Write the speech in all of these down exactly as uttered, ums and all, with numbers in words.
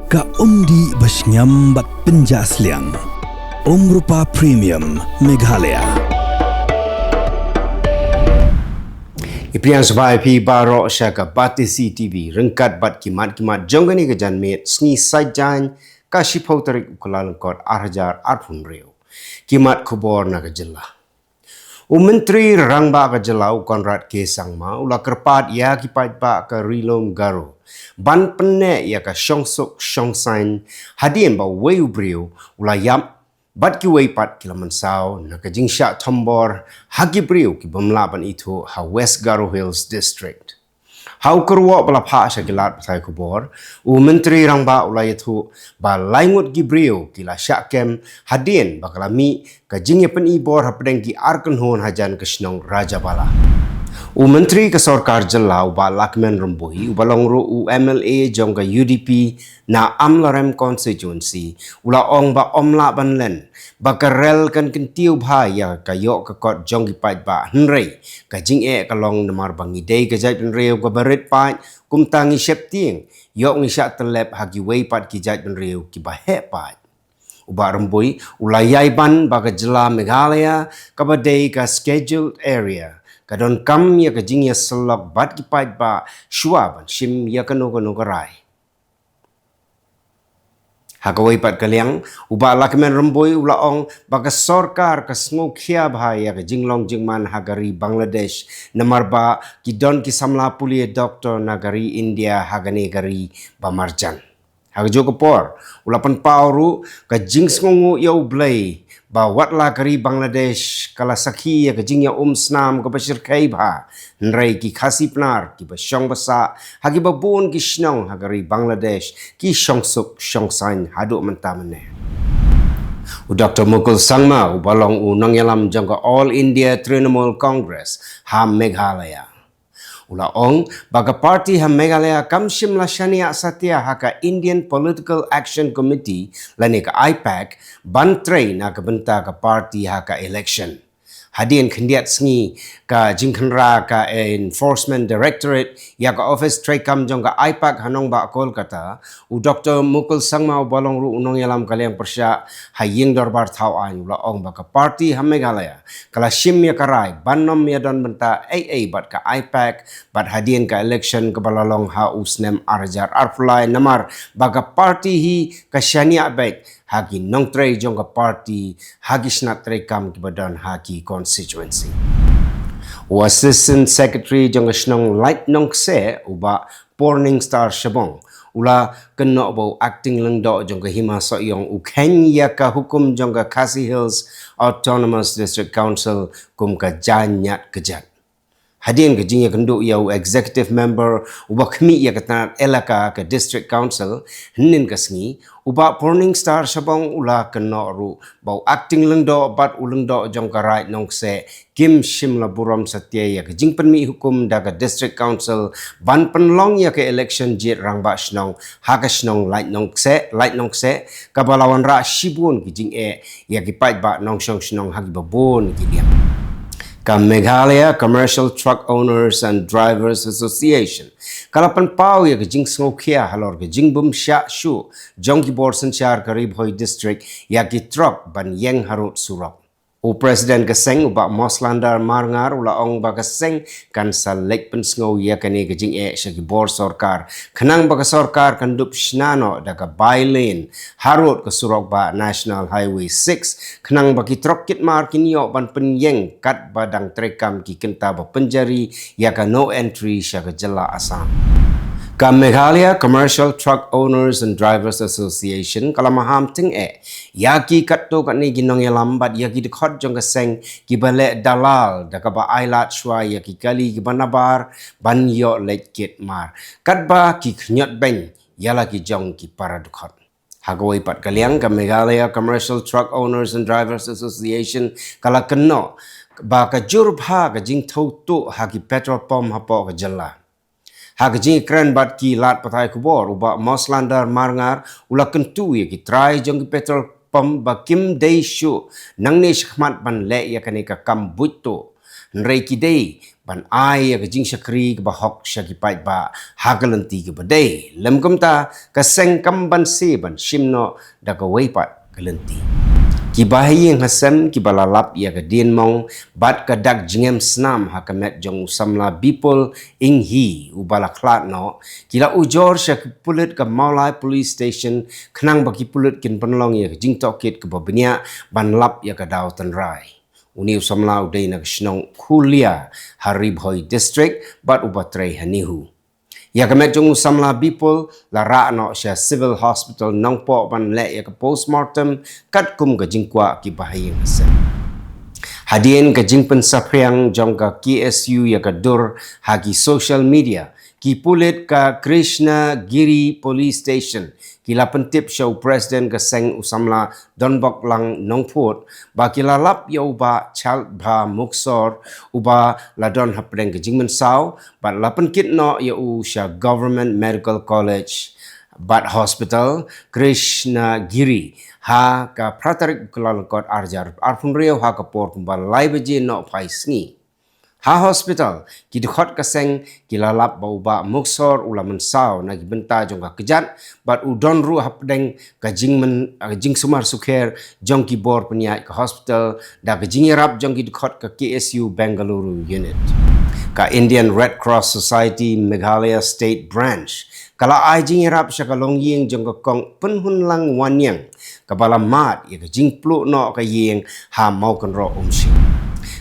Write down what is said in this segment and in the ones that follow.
Ka umdih ba shngiam bad pynjah sliang. Umrupa Premium Meghalaya. Ïa pdiang sngewbha ïa phi baroh sha ka Batesi T V, ryngkat bad ki mat ki mat jong kane ka janmiet, sngi Saitjaiñ, ka shiphew tarik u Kyllalyngkot ar hajar arphew hynriew. Ki mat khubor na ka jylla. U Myntri Rangbah ka jylla u Conrad K Sangma u la kyrpad ïa ki paidbah ka Ri Lum Garo ban pynneh ïa ka shongsuk shongsaiñ hadien ba uwei u briew u la ïap bad kiwei pat ki la mynsaw na ka jingshah thombor ha ki briew ki bym lah ban ithuh ha West Garo Hills District. Ha u kyrwoh ba la phah sha ki lad pathai khubor, u Myntri Rangbah u la ïathuh ba lai ngut ki briew ki la shah kem hadien ba ka la mih ka jingïapyni bor hapdeng ki ar kynhun hajan ka shnong Rajabala. U Myntri ka Sorkar Jylla u Bah Lahkmen Rymbui, uba long ruh u M L A jong ka U D P na Amlarem Constituency, u la ong ba ym lah ban len ba ka rel kan kyntiew bha ïa ka ïoh ka kot jong ki paidbah, hynrei ka jingeh ka long namar ba ngi dei ka jaitbynriew kaba rit paid, kumta ngi sheptieng ïoh ngi shah tyllep ha kiwei pat ki jaitbynriew kiba heh paid. U Bah Rymbui u la ïai ban ba ka jylla Meghalaya kaba dei ka Scheduled Area ka donkam ïa ka jingïasyllok bad ki paidbah shuwa ban shim ïa kano kano ka rai. Ha kawei pat ka liang, u Bah Lahkmen Rymbui u la ong ba ka sorkar ka sngewkhia bha ïa ka jinglong jingman ha ka ri Bangladesh, namar ba ki don ki samla pule doktor na ka ri India ha kane ka ri ba marjan. Ha kajuh ka por, u la pynpaw ruh ka jingsngewnguh ïa U Blei ba wat la ka ri Bangladesh ka la sakhi ïa ka jingïaumsnam kaba shyrkhei bha, hynrei ki Khasi Pnar kiba shong ba sah ha kiba bun ki shnong ha ka ri Bangladesh ki shongsuk shongsaiñ haduh mynta mynne. U Doktor Mukul Sangma, uba long u nongïalam jong ka All India Trinamool Congress ha Meghalaya, u la ong ba ka party ha Meghalaya kam shym la shaniah satia ha ka Indian Political Action Committee lane ka IPAC ban trei na ka bynta ka party ha ka election. Hadien khyndiat sngi ka jingkhynra ka Enforcement Directorate ïa ka office treikam jong ka IPAC ha nongbah Kolkata, u Doktor Mukul Sangma, uba long ruh u nongïalam ka liang pyrshah ha ïing dorbar thaw aiñ, u la ong ba ka party ha Meghalaya ka la shim ïa ka rai ban ym ïadon bynta ei ei bad ka IPAC bad hadien ka election kaba la long ha u snem ar hajar arphew lai, namar ba ka party hi ka shaniah beit ha ki nongtrei jong ka party ha ki shnat treikam kiba don ha ki constituency. U Assistant Secretary jong ka shnong Lait Nongkseh, u Bah Purning Star Shabong, u la kynnoh ba u Acting Lyngdoh jong ka Hima Sohiong u kheiñ ïa ka hukum jong ka Khasi Hills Autonomous District Council kum ka jaiñ ñiad kjat. Hadien ka jingïakynduh ïa u Executive Member uba khmih ïa ka tnat elaka ka District Council hynnin ka sngi, u Bah Purning Star Shabong u la kynnoh ruh ba u Acting Lyngdoh bad u Lyngdoh jong ka Raid Nongkseh kim shym la burom satia ïa ka jingpynmih hukum da ka District Council ban pynlong ïa ka election jied rangbah shnong ha ka shnong Lait Nongkseh, Lait Nongkseh, kaba la wanrah shibun ki jingeh ïa ki paidbah nongshong shnong ha kiba bun ki liang. Ka Meghalaya Commercial Truck Owners and Drivers Association ka la pynpaw ïa ka jingsngewkhia halor ka jingbymshah shuh jong ki bor synshar ka Ri Bhoi District ïa ki trok ban ïeng harud surok. U President ka seng, u Bah Moslander Marngar, u la ong ba ka seng kan sa leit pynsngew ïa kane ka jingeh sha ki bor sorkar, khnang ba ka sorkar kan dup shna noh da ka bi-lane harud ka surok bah National Highway six, khnang ba ki trok kit mar kin ïoh ban pynïeng katba dang treikam ki kynta ba pynjari ïa ka No Entry sha ka jylla Assam. Ka Meghalaya Commercial Truck Owners and Drivers Association ka la maham tyngeh ïa ki katto katne ki nongïalam bad ïa ki dkhot jong ka seng kiba leh dalal da kaba ailad shuwa ïa ki kali kiba nabar ban ïoh leit kit mar, katba ki khñiot beiñ ïa la ki jong ki para dkhot. Ha kawei pat ka liang, ka Meghalaya Commercial Truck Owners and Drivers Association ka la kynnoh ba ka jur bha ka jingthew tuh ha ki petrol pump hapoh ka jylla. Ha ka jingïakren bad ki lad pathai khubor, u Bah Moslander Marngar u la kyntu ïa ki trai jong ki petrol pump ba kim dei shuh nangne shakhmat ban leh ïa kane ka kam buit tuh, hynrei ki dei ban ai ïa ka jingshakri kaba hok sha ki paidbah ha ka lynti kaba dei. Lem kumta ka seng kam ban se ban shim noh da kawei pat ka lynti. Ki bahaïing hasem kiba la lap ïa ka dienmong bad ka dak jingem snam ha ka met jong u samla Bipul Inghi uba la khlad noh, ki la ujor sha ki pulit ka Mawlai Police Station khnang ba ki pulit kin pynlong ïa ka jingtohkit kaba bniah ban lap ïa ka daw tynrai. Une u samla u dei na ka shnong Khulia ha Ri Bhoi District bad uba trei ha NEHU. Ïa ka met jong u samla Bipul la rah noh sha Civil Hospital Nongpoh ban leh ïa ka postmortem katkum ka jingkwah ki bahaïing hasem. Hadien ka jingpynsaphriang jong ka K S U ïa ka dur ha ki social media, ki pulit ka Krishnagiri Police Station ki la pyntip sha u president ka seng u samla Donboklang Nongphut ba ki la lap ïa u Bah Chaltbha Muksor uba la don hapdeng ka jingmynsaw bad la pynkit noh ïa u sha Government Medical College bad Hospital Krishnagiri ha ka phra tarik Kyllalyngkot arhajar arphew hynriew ha ka por kumba lai baje nohphai sngi. Ha hospital, ki dkhot ka seng ki la lap ba u Bah Muksor u la mynsaw na ki bynta jong ka kjat bad u don ruh hapdeng ka jingmyn, ka jingsumar sukher jong ki bor pynïaid ka hospital da ka jingïarap jong ki dkhot ka K S U Bengaluru Unit. Ka Indian Red Cross Society Meghalaya State Branch ka la ai jingïarap sha ka longïing jong ka Kong Pynhunlang Wanniang kaba la mad ïa ka jingpluh noh ka ïing ha Mawkynroh Umshing.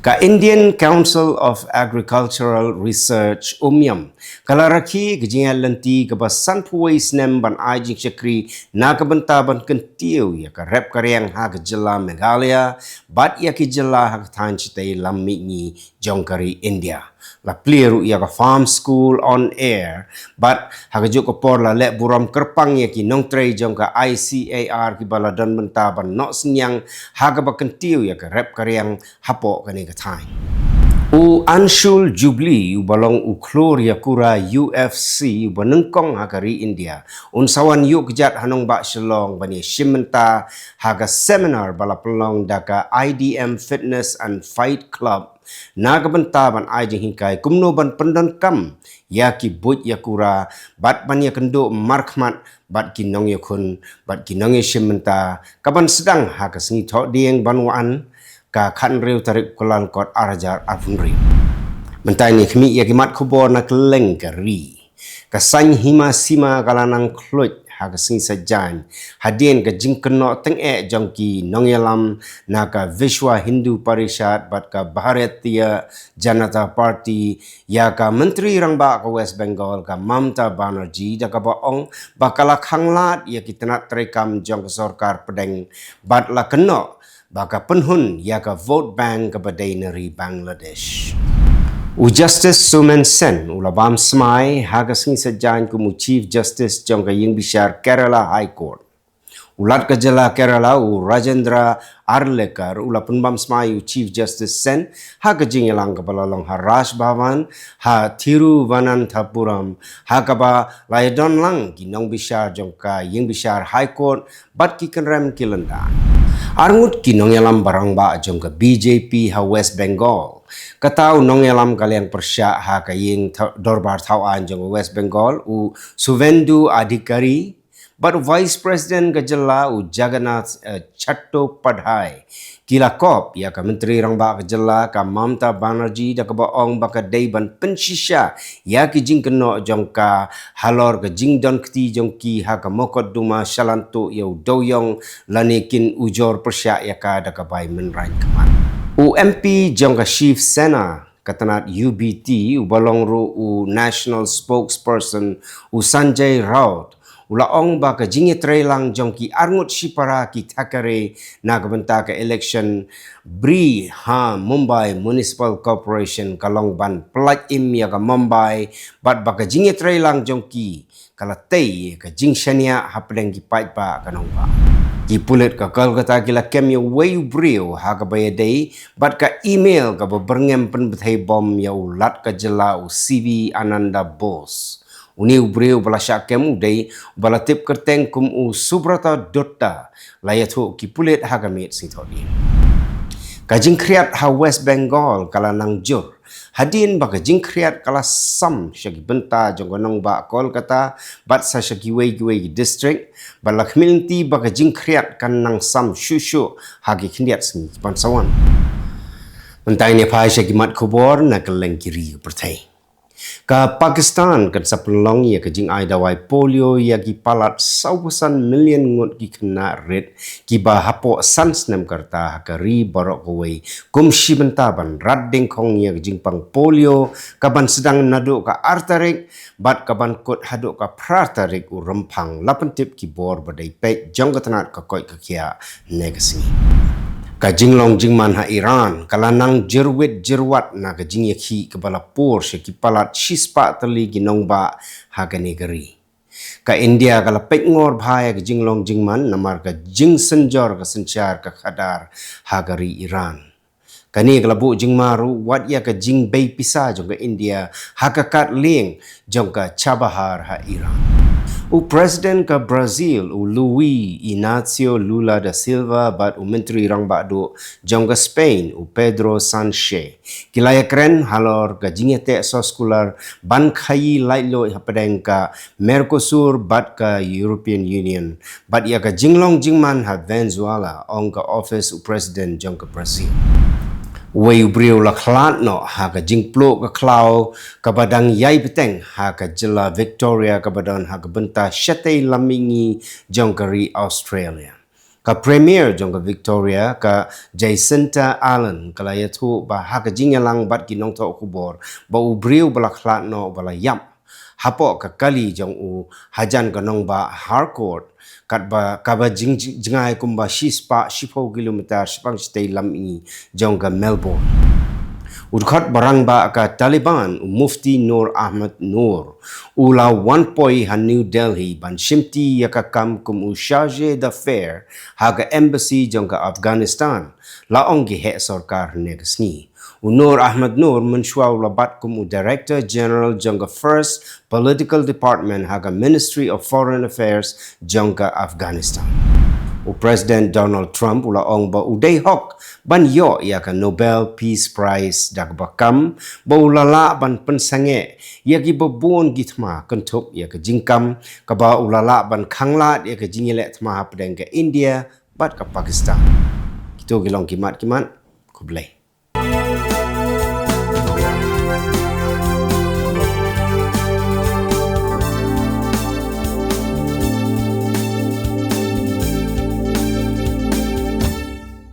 Ka Indian Council of Agricultural Research, UMIAM, ka la rakhe ka jingïaid lynti kaba sanphew wei snem ban ai jingshakri na ka bynta ban kyntiew ïa ka rep ka riang ha ka jylla Meghalaya bad ïa ki jylla ha ka thaiñ shatei lam mihngi jong ka ri India. La plie ruh ïa ka Farm School on Air bad ha kajuh ka por la leh burom kyrpang ïa ki nongtrei jong ka I C A R kiba la don bynta ban noh synñiang ha kaba kyntiew ïa ka rep ka riang hapoh kane ka thaiñ. U Anshul Jubilee uba long u khlur ïakura U F C uba nyngkong ha ka ri India un sa wan ïuh kjat ha nongbah Shillong ban ïashim bynta ha ka seminar ba la pynlong da ka I D M Fitness and Fight Club na ka bynta ban ai jinghikai kumno ban pyndonkam ïa ki buit ïakura bad ban ïakynduh markhmat bad ki nongïakhun bad ki nongïashim bynta, kaban sdang ha ka sngi Thohdieng ban wan ka khathynriew tarik Kyllalyngkot arhajar arphew hynriew. Mynta ngin ïa khmih ïa ki mat khubor na kylleng ka ri. Ka saiñ hima sima ka la nang khluit ha ka sngi Saitjaiñ hadien ka jingkynnoh tyngeh jong ki nongïalam na ka Vishwa Hindu Parishad bad ka Bharatiya Janata Party ïa ka Myntri Rangbah ka West Bengal ka Mamta Banerjee da kaba ong ba ka la khanglad ïa ki tnat treikam jong ka sorkar pdeng bad la kynnoh ba ka pynhun ïa ka vote bank kaba dei na ri Bangladesh. U Justice Sumen Sen u la bam smai ha ka sngi Saitjaiñ kum u Chief Justice jong ka ïingbishar Kerala High Court. U Lat ka jylla Kerala u Rajendra Arlekar u la pynbam smai u Chief Justice Sen ha ka jingïalang kaba la long ha Raj Bhavan ha Thiruvananthapuram, ha kaba la ïadon lang ki nongbishar jong ka ïingbishar High Court bad ki kynrem ki lynda. Arngut ki nongïalam ba rangbah jong ka B J P ha West Bengal. Kata u nongïalam ka liang pyrshah ha ka ïing dorbar thawaiñ jong ka West Bengal u Suvendu Adhikari bad u Vice President ka jylla u Jagannath, eh, Chattopadhyay ki la kop ïa ka Myntri Rangbah ka jylla ka Mamta Banerjee da kaba ong ba ka dei ban pynshisha ïa ki jingkynnoh jong ka halor ka jingdon kti jong ki ha ka mokotduma shalan tuh ïa u dewïong lane kin ujor pyrshah ïa ka da ka bai mynraiñ khmat. U M P jong ka Shiv Sena ka tnat U B T uba long ruh u National Spokesperson u Sanjay Raut u la ong ba ka jingïatreilang jong ki arngut shipara ki Thackeray na ka bynta ka election Bri ha Mumbai Municipal Corporation ka long ban pyllait im ïa ka Mumbai bad ba ka jingïatreilang jong ki ka la tei ka jingshaniah hapdeng ki paidbah ka nongbah. Ki pulit ka Kolkata ki la kem ïa uwei u briew ha kaba ïadei bad ka email kaba byrngem pynbthei bom ïa u Lat ka jylla u C V Ananda Bose. Une u briew ba la shah kem u dei uba la tip kyrteng kum u Subrata Dutta, la ïathuh ki pulit ha ka miet sngi Thohdieng. Ka jingkhriat ha West Bengal ka la nang jur hadien ba ka jingkhriat ka la sam sha ki bynta jong ka nongbah Kolkata bad sa sha kiwei kiwei ki district, bad la khmih lynti ba ka jingkhriat kan nang sam shuh shuh ha ki khyndiat sngi ki ban sa wan. Mynta ngin ïa phai sha ki mat khubor na kylleng ki ri ka pyrthei. Ka Pakistan kan sa pynlong ïa ka jingai dawai polio ïa ki palat saw phew san million ngut ki khynnah rit kiba hapoh san snem ka rta ha ka ri baroh kawei, kum shi bynta ban rat dyngkhong ïa ka jingpang polio ka ban sdang naduh ka ar tarik bad ka ban kut haduh ka phra tarik u Rymphang, la pyntip ki bor ba dei peit jong ka tnat ka koit ka khiah ne ka sngi. Ka jinglong jingman ha Iran ka la nang jyrwit jyrwat na ka jingïakhih kaba la pur sha ki palat shispah tylli ki nongbah ha kane ka ri. Ka India ka la peit ngor bha ïa ka jinglong jingman namar ka jingsynjor ka synshar ka khadar ha ka ri Iran. Kane ka la buh jingma ruh wat ïa ka jingbei pisa jong ka India ha ka kad lieng jong ka Chabahar ha Iran. U President ka Brazil u Luis Inacio Lula da Silva bad u Myntri Rangbah Duh jong ka Spain u Pedro Sanchez ki la ïakren halor ka jingïateh soskular ban khaïi laitluid hapdeng ka Mercosur bad ka European Union bad ïa ka jinglong jingman ha Venezuela, ong ka office u President jong ka Brazil. Uwei u briew la khlad noh ha ka jingpluh ka khlaw kaba dang ïai bteng ha ka jylla Victoria kaba don ha ka bynta shatei lam mihngi jong ka ri Australia. Ka Premier jong ka Victoria ka Jacinta Allan ka la ïathuh ba ha ka jingïalang bad ki nongthoh khubor ba u briew ba la khlad noh ba la ïap hapoh ka kali jong u hajan ka nongbah Harcourt, katba kaba jing-, jngai kumba shispah shiphew kilometer shaphang shatei lam mihngi jong ka Melbourne. U dkhot ba rangbah ka Taliban u Mufti Nur Ahmad Nur u la wan poi ha New Delhi ban shimti ïa ka kam kum u chargé d'affaires ha ka embassy jong ka Afghanistan, la ong ki heh sorkar hynne ka sngi. U Nur Ahmad Nur mynshuwa u la bat kum u Director General jong ka First Political Department ha ka Ministry of Foreign Affairs jong ka Afghanistan. U President Donald Trump u la ong ba u dei hok ban ïoh ïa ka Nobel Peace Prize da kaba kam ba u la lah ban pynsangeh ïa kiba bun ki thma kynthup ïa ka jingkam kaba u la lah ban khanglad ïa ka jingïaleh thma hapdeng ka India bad ka Pakistan. Kito ki long ki mat ki mat. Khublei.